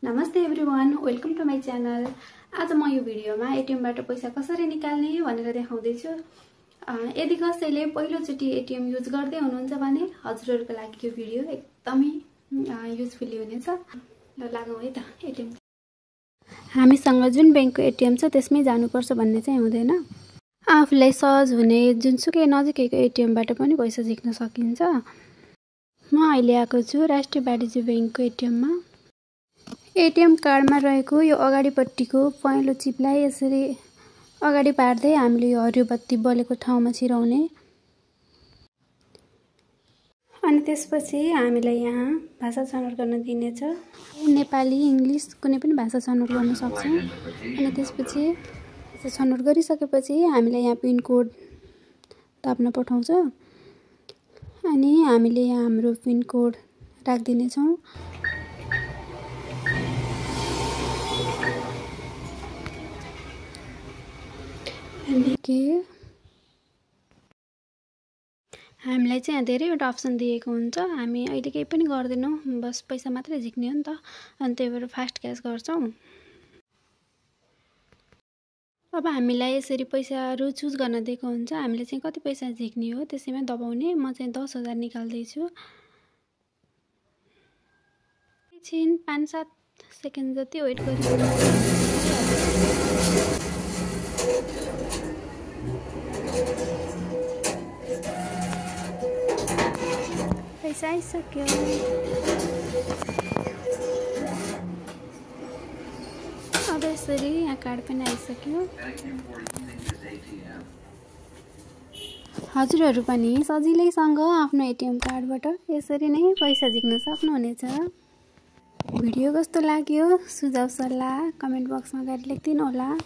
नमस्ते everyone, welcome to my channel. आज म यो भिडियोमा एटीएमबाट पैसा कसरी निकाल्ने भनेर देखाउँदैछु। यदि कसैले पहिलोचोटि एटीएम युज गर्दै हुनुहुन्छ भने हजुरहरूको लागि यो भिडियो एकदमै युजफुली हुनेछ। ल लागौँ है त एटीएम। हामीसँग जुन बैंकको एटीएम छ त्यसमै जानुपर्छ भन्ने चाहिँ हुँदैन। आफूलाई सहज हुने जुनसुकै नजिकैको एटीएमबाट पनि पैसा झिक्न सकिन्छ। म अहिले आएको छु राष्ट्रिय वाणिज्य बैंकको एटीएममा। एटीएम कार्डमा रहेको यो अगाडिपट्टिको पहेँलो चिपलाई यसरी अगाडि पार्दै हामीले यो हरियो बत्ती बलेको ठाउँमा छिराउने। अनि त्यसपछि हामीलाई यहाँ भाषा छनौट गर्न दिनेछ। नेपाली, इङ्ग्लिस कुनै पनि भाषा छनौट गर्न सक्छौँ। अनि त्यसपछि छनौट गरिसकेपछि हामीलाई यहाँ पिन कोड थप्न पठाउँछ। अनि हामीले यहाँ हाम्रो पिन कोड राखिदिनेछौँ। हामीलाई चाहिँ यहाँ धेरैवटा अप्सन दिएको हुन्छ। हामी अहिले केही पनि गर्दैनौँ, बस पैसा मात्रै झिक्ने हो नि त। अनि त्यही भएर फास्ट क्यास गर्छौँ। अब हामीलाई यसरी पैसाहरू चुज गर्न दिएको हुन्छ। हामीले चाहिँ कति पैसा झिक्ने हो त्यसैमा दबाउने। म चाहिँ 10,000 निकाल्दैछु। एकछिन 5-7 सेकेन्ड जति वेट गरिदिनु। पैसा आइसक्यो। अब यसरी यहाँ कार्ड पनि आइसक्यो। हजुरहरू पनि सजिलैसँग आफ्नो एटीएम कार्डबाट यसरी नै पैसा झिक्न सक्नुहुनेछ। भिडियो कस्तो लाग्यो सुझाव सल्लाह कमेन्ट बक्समा गएर लेखिदिनु होला।